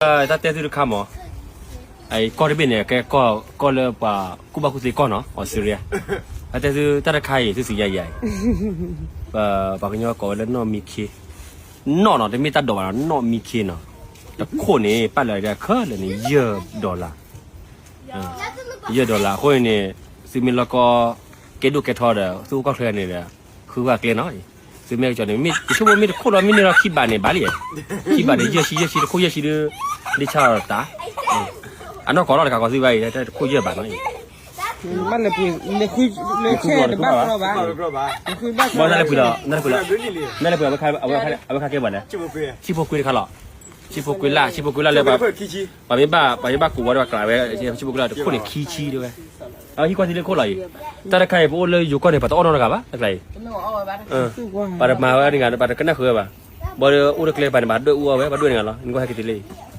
တၢ်တဲသုတခါမး, ကီၢ်တဘ့ၣ်န့ၣ် ကဲကီၢ်လၢပှၤကူၣ်ဘၣ်ကူၣ်သ့ကီၢ်နီၤ Australia. တၢ်တဲသုတၢ်တခါအံၤ သုသ့ၣ်ညါယၤအံၤ, ပှၤကညီကိးဝဲလၢနီၣ်မံခ့, နီၣ်နီၤ တမ့ၢ်တၢ်ဒိးဘၣ်နီၤ နီၣ်မံခ့နီၤ, တခိၣ်န့ၣ် ပာ်လၢခဲလၢာ်န့ၣ် ယဲၢ် dollar, ယဲၢ် dollar အဃိန့ၣ်န့ၣ်, သုမ့ၢ်လီၢ်ကီ ကဲဒိၣ်ကဲထီဒီး သုအိၣ်ကီၢ်ချၢန့ၣ်ဒီး ဃုဝဲကျဲနီၤ, သုမ့ၢ်ကစီန့ၣ် မ့ၢ်တဆိကမိၣ်မ့ၢ်တခိၣ်လီၤ မ့ၢ်န့ၢ်လီၤခံဘးန့ၣ် ဘၣ်လံ, ခံဘးန့ၣ် ယဲၢ်ဆံ ယဲၢ်ဆံ တခိၣ်ယဲၢ်ဆံဒုး, ဒ့ဆါအီၤတၢ်, အနီၢ်ကီၢ်လီၤတကးကီးသုဘၣ်အံၤ တခိၣ်ယဲၢ်ဘးနီၤအံၤ, ဘၣ်လၢပှ့ၤ, နဃုဘၣ်ကျဲဘၣ်, ဘၣ်နၤလၢပှ့ၤလီၤ, နၤလၢပှ့ၤလီၤ, အဝဲခါကဲပှၤလဲၣ်, ဆံဖိကွ့တခါလီၤ, ဆံဖိကွ့လၢ် ဆံဖိကွ့လၢ်လၢ ပှၤမ့ၢ်ဘၣ် ပှၤမ့ၢ်ဘၣ်ကူးဝဲဒီးကျးဝဲ, ဆံဖိကွ့လၢ်တခိၣ်န့ၣ်ခံဆံဒၣ်ဝဲ, အဟံၣ်ကွၢ်သံလၢခိၣ်လီၤအံၤ, တၢ်တခါအံၤ ပအိၣ်လၢယိၤကီၢ်န့ၣ် ပှၤတအီၣ်နီတဂၤဘၣ် တကျါအံၤ, ပှၤတမၤဝဲန့ၣ်ဂၤ ပှၤတကနၣ်ဃုာ်ဝဲဘၣ်, ဘၣ်ဒီးအိၣ်တကျဲပှၤန့ၣ် ဘၣ်ဒွဲၣ်အူအီၣ်ဝဲ ဘၣ်ဒွဲၣ်န့ၣ်ဂၤလီၤ နကွၢ်ဟဲက့ၤတုၤလၢအံၤ